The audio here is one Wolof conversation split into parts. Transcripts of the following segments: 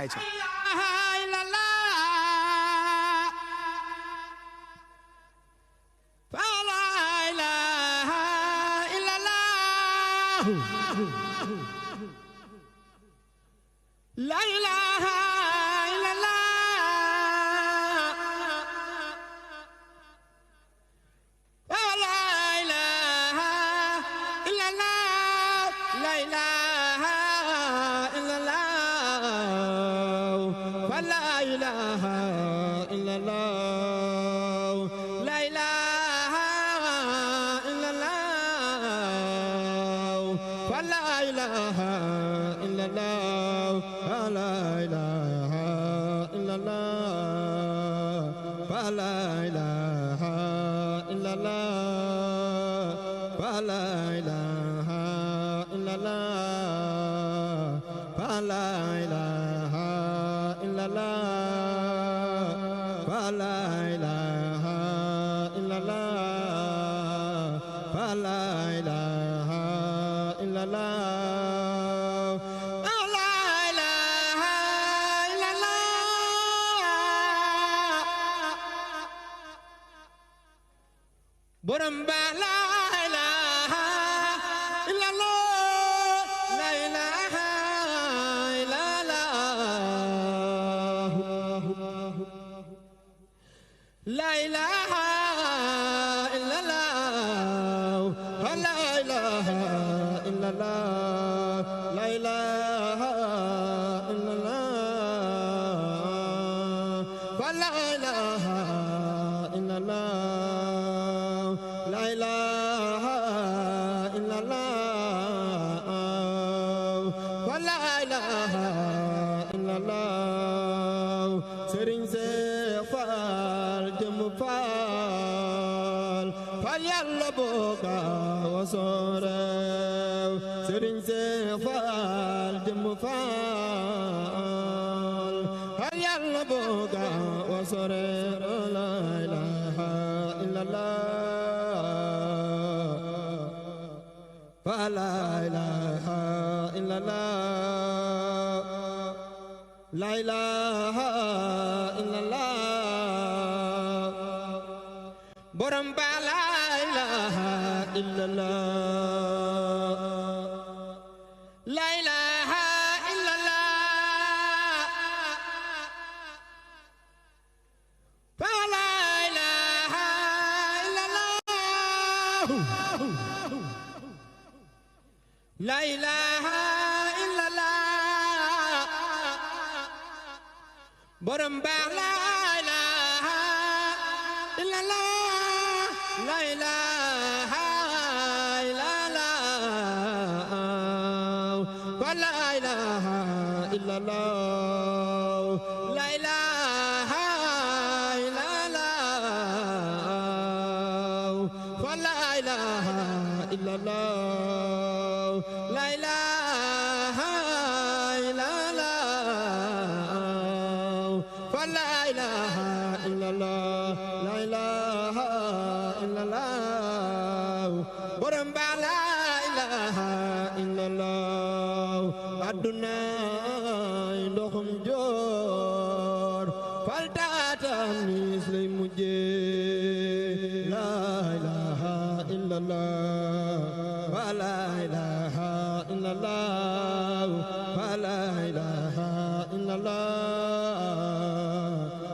ayca la ilaha illallah la ilaha illallah la ilaha illallah la ilaha illallah la ilaha illallah la ilaha illallah la ilaha illallah la ilaha illallah la ilaha illallah la ilaha illallah la ilaha illallah la ilaha illallah borom ba la ilaha illallah la ilaha illallah la ilaha illallah la ilaha illallah la ilaha illallah la ilaha illallah la ilaha illallah la ilaha illallah Serigne Cheikh Fall Jëm Fall Fall Yàlla boka wasorew Serigne Cheikh Fall Jëm Fall Fall Yàlla boka wasorew la ilaha illallah la ilaha illallah la ilaha illallah borom ba la ilaha illallah la ilaha illallah la ilaha illallah la ilaha illallah borom baax la ilaha illallah la ilaha illallah la ilaha illallah la ilaha illallah la ilaha illallah la ilaha illallah la ilaha illallah la ilaha illallah borom ba la ilaha illallah aduna ndoxum joor fal taatam nis lay mujje la ilaha illallah la ilaha illallah la ilaha illallah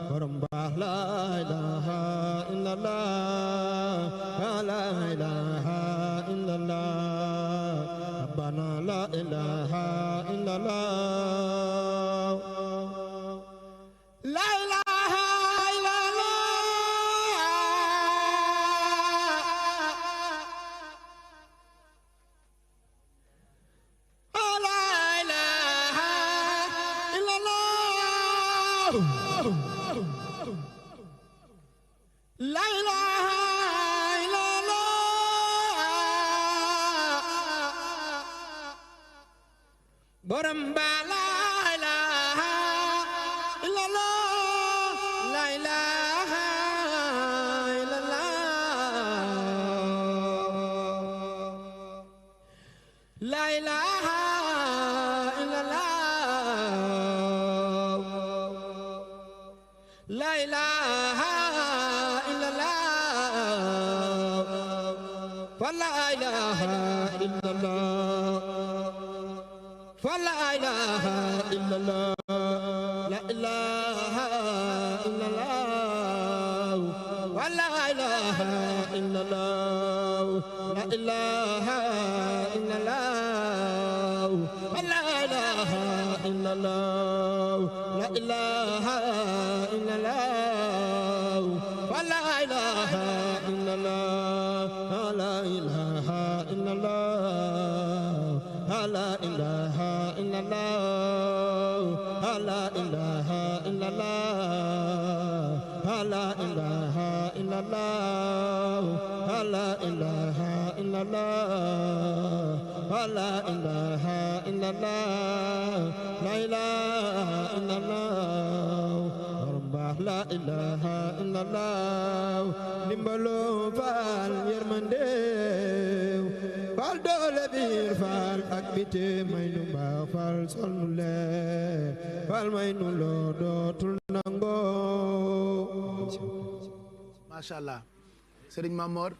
borom baax la ilaha illallah la ilaha illallah rabbana la ilaha illallah la ilaha illallah la ilaha illallah borom ba la ilaha illallah la ilaha illallah la ilaha illallah la ilaha illallah fa la ilaha illallah fa la ilaha illallah la ilaha illallah wa la ilaha illallah la ilaha illallah wa la ilaha illallah la ilaha illallah wa la ilaha illallah la ilaha illallah la ilaha illallah la ilaha illallah la ilaha illallah la ilaha illallah la ilaha illallah la ilaha illallah baax la ilaha illallah ndimbalu faal yërmande faal doole biir faal ak biti may nu baax faal sol nu leer faal may nu loo dootul nangoo. Masha Allah Serigne Mamor